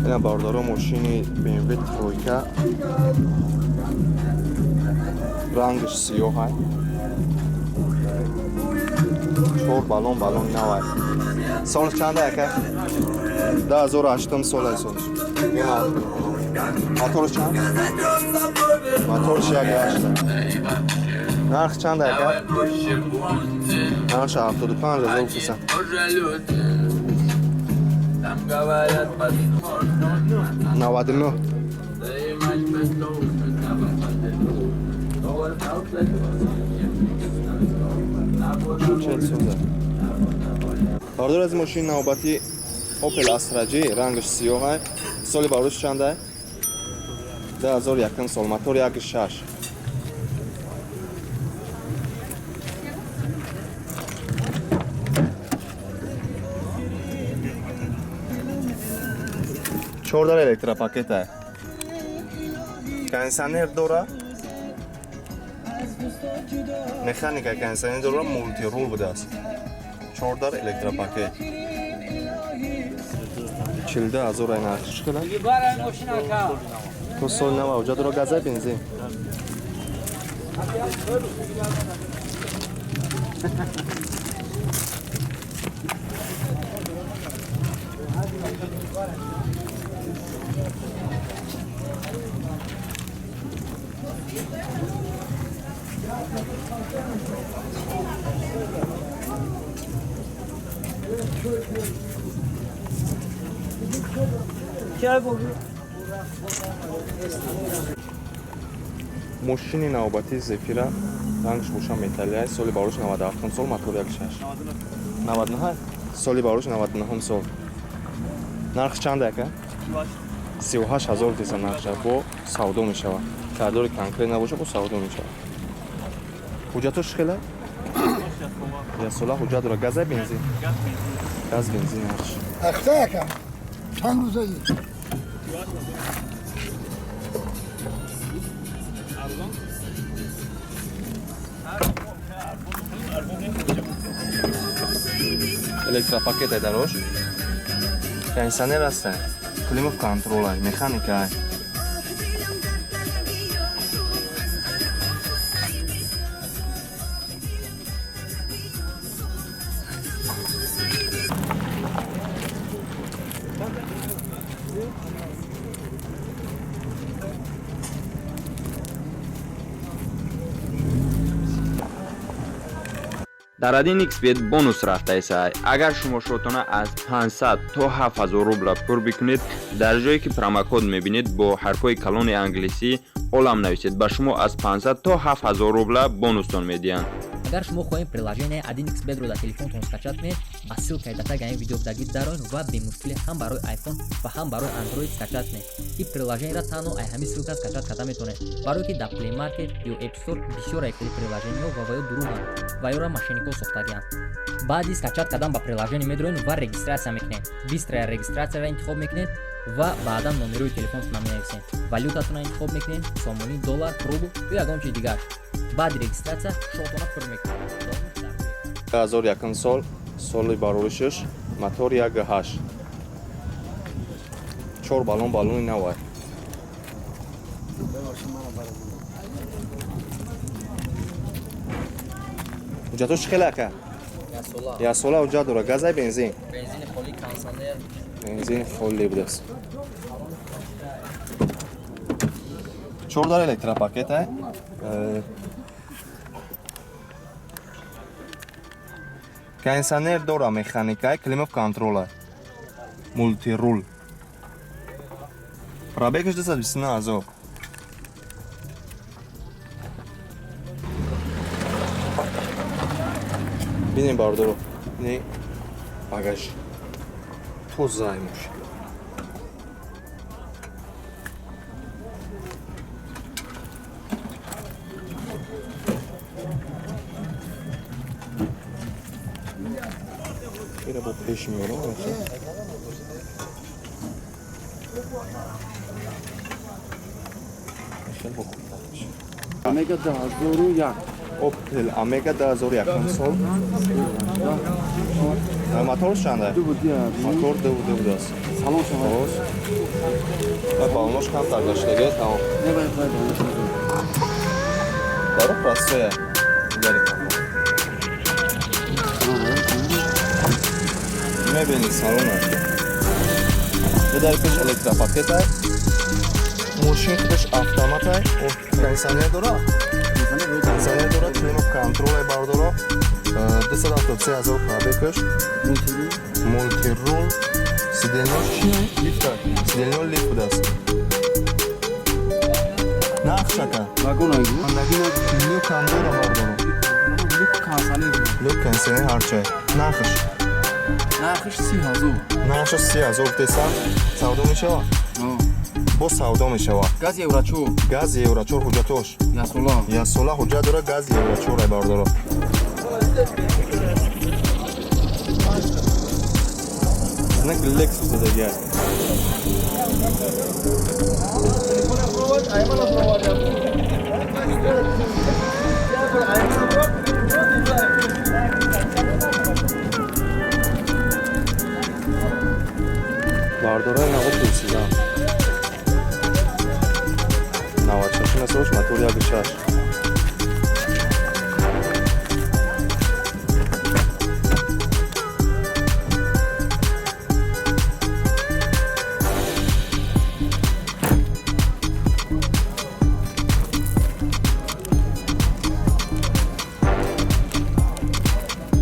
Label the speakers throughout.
Speaker 1: Ина, бародаро, мошини BMW тройка, рангаш сиёҳай, чор баллон, баллон навай. Солш чанда, ака? 2008-ум солай солш. Моторш чанд? Моторш 1,8. Нарх чанда, ака? Нархш 75 000 фисан. 99. 40 соза. Бардор, аз мошини навбатӣ Opel Astra J, рангаш сиёҳай. Соли барош чандай? 2001 сол, мотор 1,6. Чордар электропакетай. Кондиционер дора. Механика, кондиционер дора, мультирул будааст. Чордар электропакет. 42 000 ай нархиш кила. То сол нава уҷа дора, газай, бензин. Мошини навбатии Зефира, рангш боша металлиай, соли барош 97 сол, мотор 1,6. 99, соли барош 99 сол. Нарх чанд, ака? 38 000 деса нархша, бо савдо мешавад. Кардори конкрет набоша, бо савдо мешавад. Ҳуҷҷатош хела? Яксола ҳуҷҷат дора. Газай, бензин? Газ, бензин нархш.
Speaker 2: Ахта, ака. Чанд рӯзаи?
Speaker 1: Электропакет ай дарош. Кондиционер ҳаста. Климат контрол ай, механика ай.
Speaker 3: Дар 1xBet бонус рафтаесай. Агар шумо шотона аз 500 то 7000 рубла пур бикунед, дар ҷое ки промокод мебинед, бо ҳарфҳои калони англисӣ «Олам» нависед, ба шумо аз 500 то 7000 рубла бонустон медиҳанд.
Speaker 4: Агар шумо хоҳем приложение 1xBet ро дар телефонтон скачать кунед, ба ссылкаи дар таги ҳамин видео дагид дароед ва бемушкилӣ ҳам барои iPhone ва ҳам барои Android скачать кунед. Ин приложениеро танҳо ай ҳамин ссылка скачать карда метавонед, барое ки дар Play Market ё App Store бисёр айхели приложениеҳо ва ё дурӯғанд ва ёро мошенникҳо сохтагианд. Баъди скачать кардан ба приложение медроед ва регистрация мекунед. Быстрая регистрацияро интихоб мекунед ва баъдан номерои телефонтонро менависед, валютатонро интихоб мекунед: сомонӣ, доллар, рубл ё ягон чиз дигар. Баъди регистрация шотона пур мекунед.
Speaker 1: 2001 сол, соли бароришаш, мотор 1,8. Чор баллон, баллони навай. Ҳуҷҷатош чӣ хеле, ака? Яксола ҳуҷҷат дора. Газай, бензин?
Speaker 4: Бензини холӣ, кондиционер.
Speaker 1: Бензин холӣ будааст. Чордар электропакет ай. Кондиционер дора, механика, климат контрол, мультирул. Пробегаш 229 ҳазор. Бинем, бардоро, не багаж тозаи мошин. Ира бо пеш меорам. Хеле бо хубтар мешавад.
Speaker 5: Мега 2001.
Speaker 1: Opel Omega 2001 сол. Моторш чанда? Мотор ду будааст. Салон. Ва балонош камтар гаштага, тамом. Даро простоя. Дари тамом. Мебели салона. Дар пеш электропакет ай. Мошин худаш автомат ай. Кондиционер дора? Кондиционер дора, климат контрол ай бардора. 273 ҳазор пробегаш. Мультирул. Сиденьош чи? Лифт. Сиденьо лифт будааст. Нарх чака? Люк ҳам дора бардора. Люк кондиционер ҳарчай. Нархш?
Speaker 5: Нархш 30 000.
Speaker 1: Нархш 30 000 гуфтесам, савдо мешавад? Боз савдо мешавад.
Speaker 5: Газ евро 4.
Speaker 1: Газ евро 4 ҳуҷҷатош.
Speaker 5: Ясола.
Speaker 1: Ясола ҳуҷҷат дора, газ евро 4 ай бардора. Знак Lexus дагар. Бардораи наво пурсидам. 96 месош, мотор 1.6.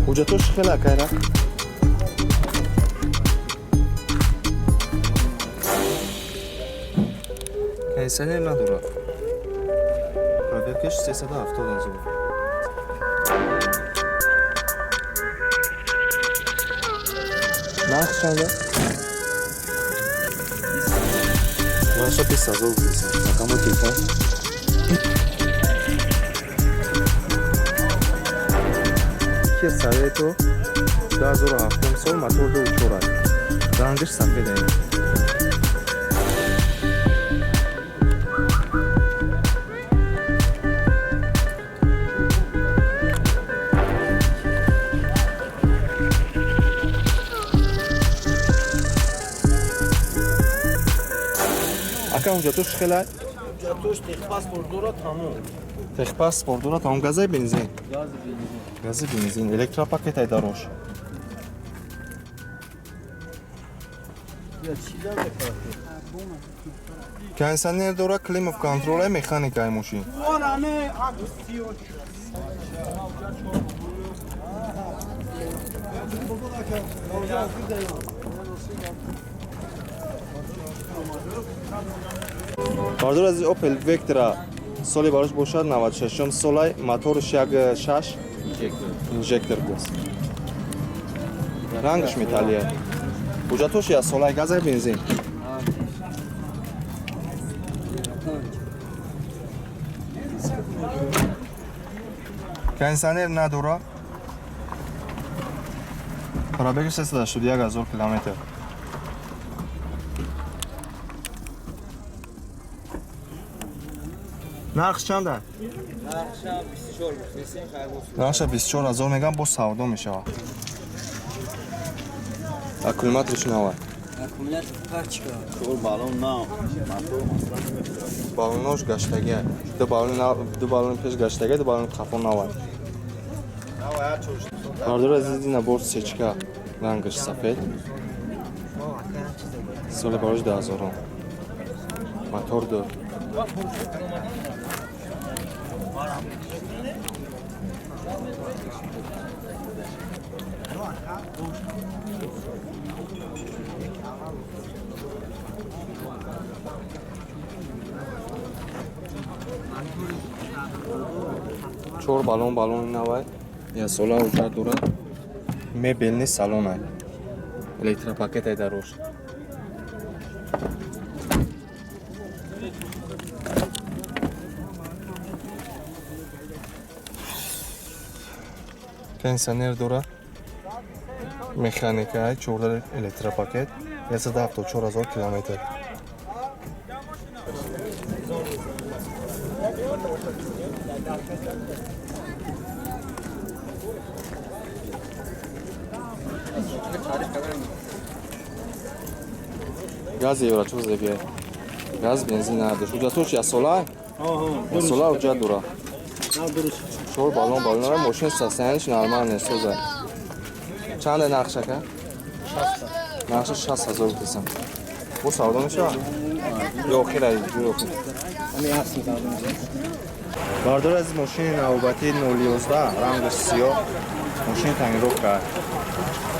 Speaker 1: Ҳуҷҷатош хеле акайра? Кондиционер надорад. Пробегаш 370 ҳазор. Нарх чанда? Нархша 20 ҳазор гуфтесам. Рақамҳои телефон. Kia Sorento 2007 сол, мотор 2.4 аст. Рангаш сафед аст. Ака, ҳуҷҷатош хеле?
Speaker 6: Ҳуҷҷатош техпаспорт дорад, тамом.
Speaker 1: Техпаспорт дорад, тамом. Газаи бензин?
Speaker 6: Гази бензин.
Speaker 1: Гази бензин, электропакет ай дарош. Кондиционер дора, климат контрол ай, механика ай мошин. Бардор аз Opel Vectra соли барош бошад 96 солай, моторш 1.6 инжектор буд. Рангаш металлия. Ҳуҷҷатош як солай, газай бензин. Кондиционер надора. Пробеги 381 ҳазор километр. Нарх чанда? Нархша 24 ҳазор мегам, боз савдо мешавад. Аккумуляторш нава?
Speaker 6: Аккумулятор парчка.
Speaker 1: Балонош гаштагия. Ду балони пеш гаштагия, ду балони қафо нава. Бардор азиз, ина бор сечка, рангаш сафед. Соли барош 2000. Мотор ду. Чор балон балони навай. Я сола ҳуҷҷат дорад. Мебелни салонай. Электропакет ай дарош. Кондиционер дора. Механика ай, 14 электропакет. 174 ҳазор километр. Газ евро чӣ зебия? Газ бензин надошт. Ҳуҷҷатош яксола? Яксола ҳуҷҷат дора. Чор баллон баллонара мошин состояниш нормал нест соза. Чанде нархш ака? Нархша 60 ҳазор гуфтесам. Бо савдо мешавад? Ё охир ҷӯи охир. Бардор аз мошини навбатӣ 011 рангаш сиёҳ, мошини тонировка.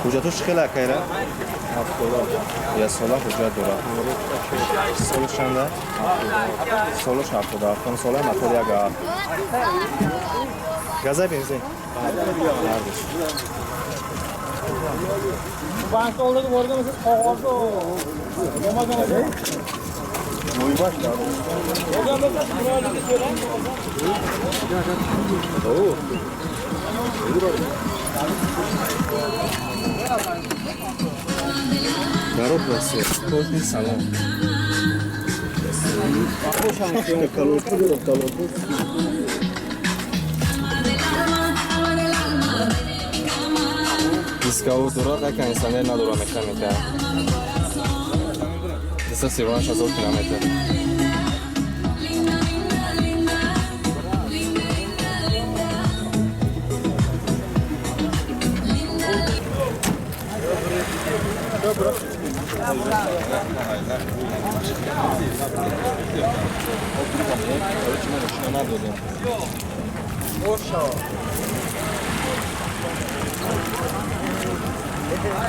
Speaker 1: Ҳуҷҷатош хеле акайра? Яксола ҳуҷҷат дорад. Солаш чанда? Солаш 77 сола, мотор як ҳафт. Газа бензин? Ҳардуш.
Speaker 6: Bank oldiga borganmisiz qog'ozni bo'lmagan.
Speaker 1: Дароб Россия. Кожни салон. Дискао дора, ка кондиционер надора, механика. 238 ҳазор километр.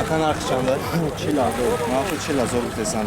Speaker 1: Ака нархи чанда? 40 ҳазор. Нархи 40 ҳазор гуфтесан.